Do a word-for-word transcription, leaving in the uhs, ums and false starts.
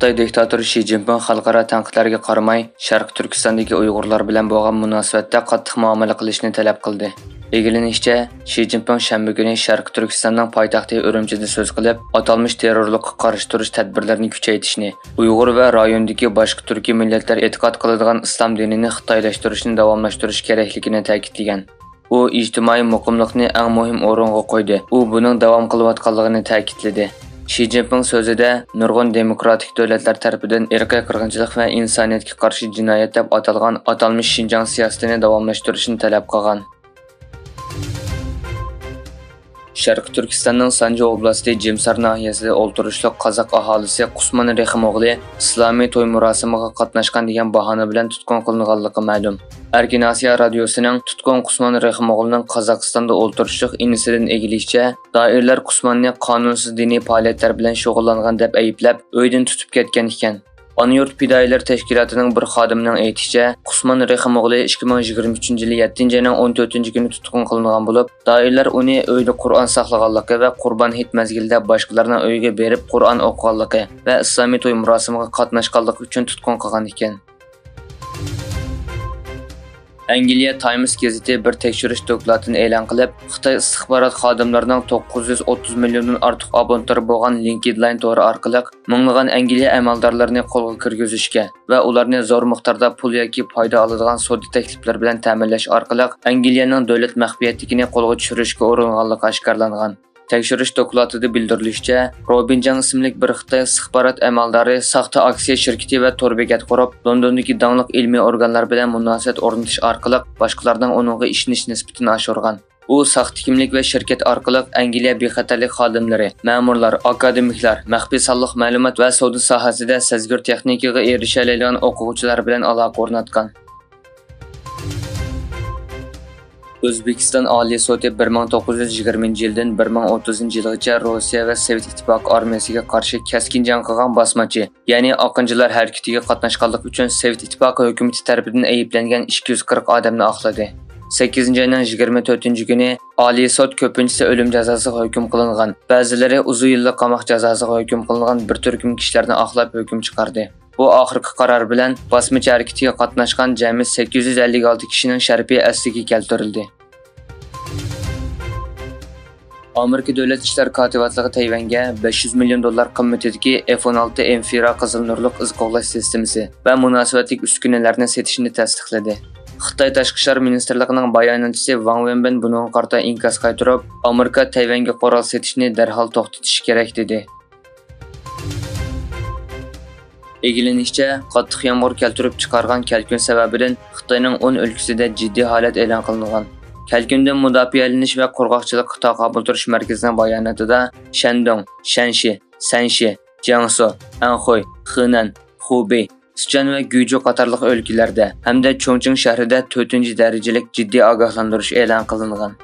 خىتاي دىكتاتورى شى جىنپىڭ خەلقئارا تەنقىدلەرگە قارىماي، شەرقىي تۈركىستاندىكى ئۇيغۇرلار بىلەن بولغان مۇناسىۋەتتە قاتتىق مۇئامىلە قىلىشنى تەلەپ قىلدى. ئىگىلىنىشىچە، شى جىنپىڭ شەنبە كۈنى شەرقىي تۈركىستاننىڭ پايتەختى ئۈرۈمچىدە سۆز قىلىپ، ئاتالمىش تېررورلۇققا قارشى تۇرۇش تەدبىرلىرىنى كۈچەيتىشنى، ئۇيغۇر ۋە رايوندىكى باشقا تۈركىي مىللەتلەر ئېتىقاد قىلىدىغان ئىسلام دىنىنى خىتايلاشتۇرۇشنى داۋاملاشتۇرۇش كېرەكلىكىنى تەكىتلىگەن. ئۇ ئىجتىمائىي مۇقىملىقنى ئەڭ مۇھىم ئورۇنغا قويدى. ئۇ بۇنىڭ داۋام قىلىۋاتقانلىقىنى تەكىتلىدى. شى جىنپىڭ سۆزىدە، نۇرغۇن دېموكراتىك دۆلەتلەر تەرىپىدىن ئىرقىي قىرغىنچىلىق ۋە ئىنسانىيەتكە قارشى جىنايەت دەپ ئاتالغان ئاتالمىش شىنجاڭ سىياسىتىنى داۋاملاشتۇرۇشنى تەلەپ قىلغان. شەرقىي تۈركىستاننىڭ سانجى ئوبلاستى جىمسار ناھىيەسىدە ئولتۇرۇشلۇق قازاق ئاھالىسى قۇسمان رېخىم ئوغلى ئىسلامىي توي مۇراسىمىغا قاتناشقان دېگەن باھانە بىلەن تۇتقۇن قىلىنغانلىقى مەلۇم. ئەركىن ئاسىيا رادىيوسىنىڭ تۇتقۇن قۇسمان رېخىم ئوغلىنىڭ قازاقىستاندا ئولتۇرۇشلۇق ئىنىسىدىن ئىگىلىشىچە، دائىرىلەر قۇسماننى قانۇنسىز دىنىي پائالىيەتلەر بىلەن شۇغۇللانغان دەپ ئەيىبلەپ، ئۆيدىن تۇتۇپ كەتكەن ئىكەن. ئانا يۇرت پىدائىيلىرى تەشكىلاتىنىڭ بىر خادىمىنىڭ ئېيتىشىچە، قۇسمان رېخىم ئوغلى ئىككى مىڭ يىگىرمە ئۈچىنچى يىلى يەتتىنچى ئاينىڭ ئون تۆتىنچى كۈنى تۇتقۇن قىلىنغان بولۇپ، دائىرىلەر ئۇنى ئۆيدە قۇرئان ساقلىغانلىقى ۋە قۇربان ھېيت مەزگىلىدە باشقىلارنىڭ ئۆيىگە بېرىپ قۇرئان ئوقۇغانلىقى ۋە ئىسلامىي توي مۇراسىمىغا قاتناشقانلىقى ئۈچۈن تۇتقۇن قىلغان ئىكەن. ئەنگلىيە تايمس گېزىتى بىر تەكشۈرۈش دوكلاتىنى ئېلان قىلىپ، خىتاي ئىستىخبارات خادىملىرىنىڭ توققۇز يۈز ئوتتۇز مىليوندىن ئارتۇق ئابونتلىرى بولغان لىنكېدلاين تورى ئارقىلىق مىڭلىغان ئەنگلىيە ئەمەلدارلىرىنى قولغا كىرگۈزۈشكە ۋە ئۇلارنى زور مىقداردا پۇل ياكى پايدا ئالىدىغان سودا تەكلىپلىرى بىلەن تەمىنلەش ئارقىلىق ئەنگلىيەنىڭ دۆلەت مەخپىيەتلىكىنى قولغا چۈشۈرۈشكە ئۇرۇنغانلىقى ئاشكارىلانغان. تەكشۈرۈش دوكلاتىدا بىلدۈرۈلۈشىچە، روبىن جاڭ ئىسىملىك بىر خىتاي ئىستىخبارات ئەمەلدارى ساختا ئاكسىيە شىركىتى ۋە تور بېكەت قۇرۇپ، لوندوندىكى داڭلىق ئىلمىي ئورگانلار بىلەن مۇناسىۋەت ئورنىتىش ئارقىلىق باشقىلارنىڭ ئۇنىڭغا ئىشىنىش نىسبىتىنى ئاشۇرغان. ئۇ ساختا كىملىك ۋە شىركەت ئارقىلىق ئەنگلىيە بىخەتەرلىك خادىملىرى، مەمۇرلار، ئاكادېمىكلار، مەخپىي سانلىق مەلۇمات ۋە سودا ساھەسىدە سەزگۈر تېخنىكىغا ئېرىشەلەيدىغان ئوقۇغۇچىلار بىلەن ئالاقە ئورناتقان. ئۆزبېكىستان ئالىي سوتى بىر مىڭ توققۇز يۈز يىگىرمىنچى يىلدىن بىر مىڭ ئوتتۇزىنچى يىلغىچە روسىيە ۋە سوۋېت ئىتتىپاقى ئارمىيەسىگە قارشى كەسكىن جەڭ قىلغان باسمىچى، يەنى ئاقىنچىلار ھەرىكىتىگە قاتناشقانلىقى ئۈچۈن سوۋېت ئىتتىپاقى ھۆكۈمىتى تەرىپىدىن ئەيىبلەنگەن ئىككى يۈز قىرىق ئادەمنى ئاقلىدى. سەككىزىنچى ئاينىڭ يىگىرمە تۆتىنچى كۈنى ئالىي سوت كۆپىنچىسى ئۆلۈم جازاسىغا ھۆكۈم قىلىنغان، بەزىلىرى ئۇزۇن يىللىق قاماق جازاسىغا ھۆكۈم قىلىنغان بىر تۈركۈم كىشىلەرنى ئاقلاپ ھۆكۈم چىقاردى. بۇ ئاخىرقى قارار بىلەن باسمىچى ھەرىكىتىگە قاتناشقان جەمئىي سەككىز يۈز ئەللىك ئالتە كىشىنىڭ شەرىپى ئەسلىگە كەلتۈرۈلدى. ئامېرىكا دۆلەت ئىشلار كاتىۋاتلىقى تەيۋەنگە بەش يۈز مىليون دوللار قىممىتىدىكى ئېف ئون ئالتە ئېمفىرا قىزىل نۇرلۇق ئىز قوغلاش سىستېمىسى ۋە مۇناسىۋەتلىك ئۈسكۈنىلەرنى سېتىشنى تەستىقلىدى. خىتاي تاشقى ئىشلار مىنىستىرلىقىنىڭ باياناتچىسى ۋاڭ ۋېنبىن بۇنىڭغا قارىتا ئىنكاس قايتۇرۇپ، ئامېرىكا تەيۋەنگە قورال سېتىشنى دەرھال توختىتىشى كېرەك، دېدى. ئىگىلىنىشىچە، قاتتىق يامغۇر كەلتۈرۈپ چىقارغان كەلكۈن سەۋەبىدىن خىتاينىڭ ئون ئۆلكىسىدە جىددىي ھالەت ئېلان قىلىنغان. كەلكۈندىن مۇداپىئەلىنىش ۋە قۇرغاقچىلىققا تاقابىل تۇرۇش مەركىزىنىڭ باياناتىدا شەندۇڭ، شەنشى، سەنشى، جياڭسۇ، ئەنخۇي، خېنەن، خۇبېي، سىچۈەن ۋە گۇيجۇ قاتارلىق ئۆلكىلەردە ھەمدە چۇڭچىڭ شەھىرىدە تۆتىنچى دەرىجىلىك جىددىي ئاگاھلاندۇرۇش ئېلان قىلىنغان.